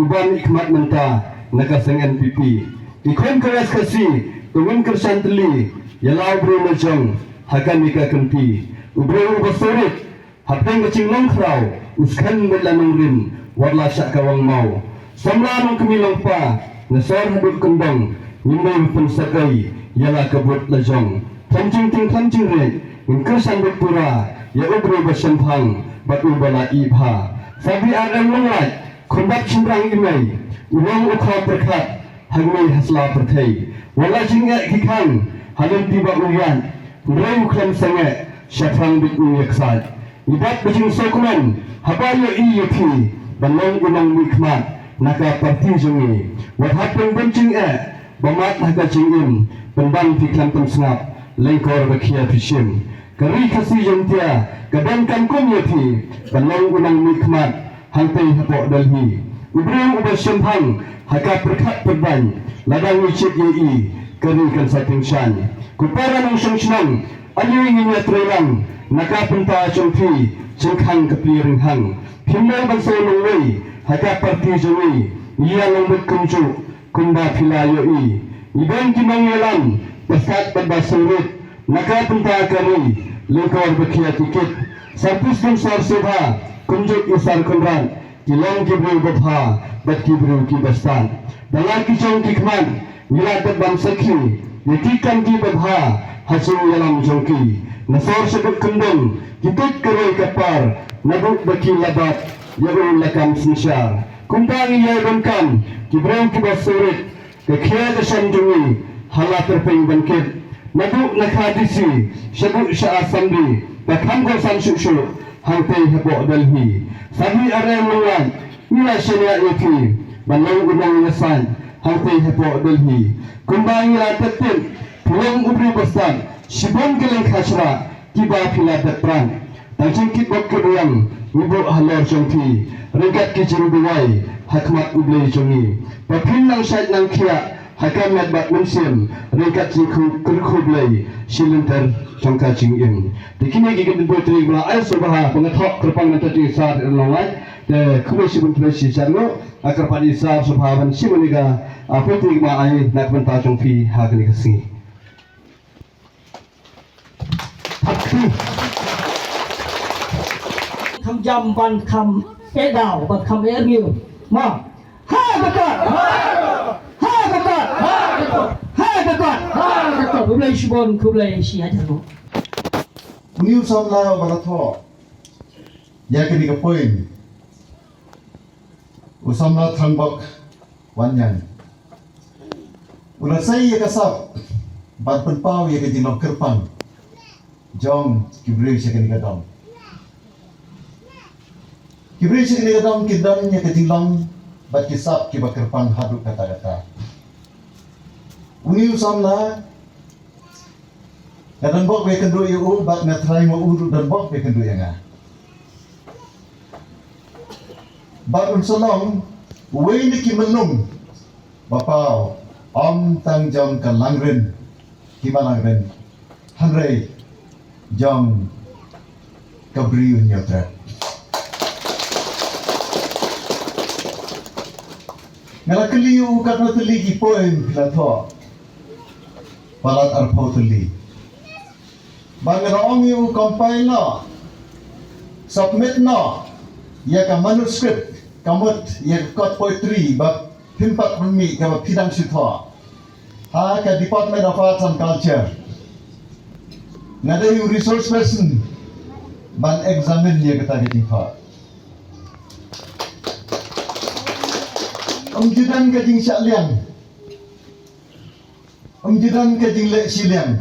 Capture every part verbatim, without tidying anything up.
Uba mihkhmat mynta na ka seng N P P. I khun ka West Khasi, ka Win Kyrshan Tylli, ïa la u briew la jong ha kane ka kynti. U briew uba sawrit hapdeng ka jinglong khraw, u skhem bad la nongrim wat la shah ka wang maw. Samla nongkmie nongkpa, na sor haduh kyndong, ngim dei ban pynsakai ïa la ka vote la jong. Khlem jingtieng khlem jingriej, ngin kyrshan bad pura ïa u briew ba shemphang bad uba la ïeh bha. Sa B R M Nonglait, khun bad shynrang i mei, u long u khaw pyrkhat hangne ha sla pyrthei. Wat la jingeh ki khang ha lynti ba u ïaid, hynrei u khlem sangeh shaphrang bad u ïaksaid. Ngi dap ba jingsngewkmen haba ïohi ïa phi ban long u nongmihkhmat na ka party jong ngi. Wat hap ban bun jingeh ba mad ha ka jingim, pynban phi khlem pynsngap, lyngkor ba khia phi shim. Ka ri Khasi Jaiñtia ka donkam kum ïa phi ban long u nongmihkhmat hangtei hapoh Delhi. U briew uba shemphang ha ka pyrkhat pyrthei, lada ngi jied ïa i, ka ri kan sa tyngshaiñ. Ko para nongshong shnong, ale ngin ïatreilang na ka bynta jong phi, jingkhang ka pli ringhang. Phim dei ban sngewlong wei ha ka party jong ngi, ïa long bad kumjuh kumba phi la ïohi. Ngi don ki nongïalam ba sat bad ba sawrit na ka bynta ka ri, lyngkor ba khia ki kit. Sar Pis Dun, Sar Sobha, kumjuh i Sar Conrad, ki long ki briew ba bha bad ki briew kiba stad. Da la ki jong ki khmat ngi la dep ban sakhi ïa ki kam kiba bha ha jingïalam jong ki. Na sor sha bad kyndong ki tuid ka roi ka par, naduh ba ki la bat ïa u lakam synshar. Kumta ngi ïai donkam ki briew kiba sawrit, ka khia ka shon jong ngi ha la tyrpeng ban kit. Naduh na kha D C shaduh sha Assembly, ba kham kongsan shuh shuh hangtei hapoh Delhi. Sa B R M Nonglait, ngi la shaniah ïa phi ban long u nongïasaid hangtei hapoh Delhi. Kumba ngi la tip tip, phi long u briew ba stad, shibun ki lyngkha shrah kiba phi la dep pran. Tang jingkitbok kitrwiang ngi buh halor jong phi ryngkat ki jingduwai ha khmat U Blei jong ngi, ba phin nang shait nang khiah ha ka met bad mynsiem ryngkat jingkyrkhu Blei shi lynter jong ka jingim. Te kine ki kyntien poetry ba la ai sngewbha ba nga thoh kyrpang na ka jingïasam ïa u Nonglait. Te khublei shibun, khublei shi hajar nguh. Nga kyrpad ïa i Sar sngewbha ban shim ïa ka, ah, poetry ba ai na ka bynta jong phi ha kane ka sngi. Kham jam ban kham eh daw ban kham eh rngiew. Ma. Ha ka kot. Ha ka kot. Ha ka kot. Ha ka kot. Khublei shibun, khublei shi hajar nguh. Une u samla ba la thoh ïa kane ka poem, u samla Thangbok Wanniang, u la sei ïa ka sap ban pynpaw ïa ka jinglong kyrpang jong ki briew sha kane ka dong. Ki briew sha kane ka dong ki don ïa ka jinglong bad ki sap kiba kyrpang haduh katta katta. Une u samla, nga don bok ba ïakynduh ïa u bad nga trai ma u ruh don bok ba ïakynduh ïa nga. Bad un sa long uwei na ki myllung ba paw, ym tang jong ka Langrin, Hima Langrin, hynrei jong ka Bri u Hynñiewtrep. Nga la kylli u katno tylli ki poem phi la thoh. Palat arphew tylli. Ba nga la ong ïa u compile noh, submit noh ïa ka manuscript, ka mut ïa ka kot poetry ba phim pat pynmih kaba phi dang shu thoh ha ka Department of Arts and Culture. Nga dei u resource person ban examine ïa kata ka jingthoh. Ym ju don ka jingshah liang, ym ju don ka jingleh shiliang.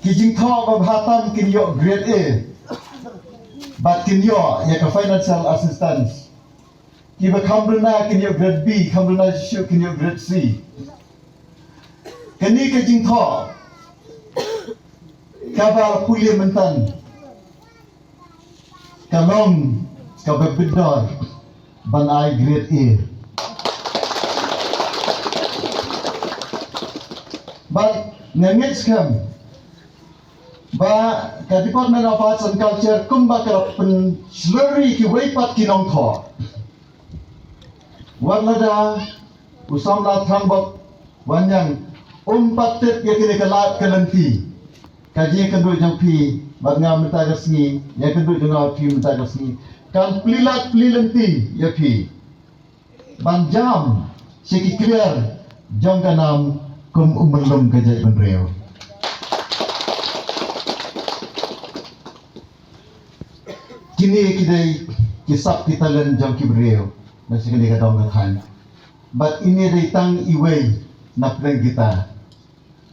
Ki jingthoh ba bha tam kin ïoh grade A bad kin ïoh ïa ka financial assistance. Kiba kham duna kin ïoh grade B, kham duna shuh shuh kin ïoh grade C. Kane ka jingthoh kaba pule mynta ka long kaba bit dor ban ai grade A. Bad nga ngeit skhem ba ka Department of Arts and Culture kumba ka la pynshlur ïa kiwei pat ki nongthoh, Wat lada u samla Thrangbok Wanniang um pat tip ïa kine ka lad ka lynti, ka jingïakynduh jong phi bad nga mynta ka sngi, ïakynduh jong nga bad phi mynta ka sngi, kan plie lad plie lynti ïa phi ban jam sha ki kliar jong ka nam kum u myllung ka jaitbynriew. Kine ki dei ki sap ki talent jong ki briew na sha kane ka dong ka thaiñ. Bad ine dei tang iwei na pdeng kita.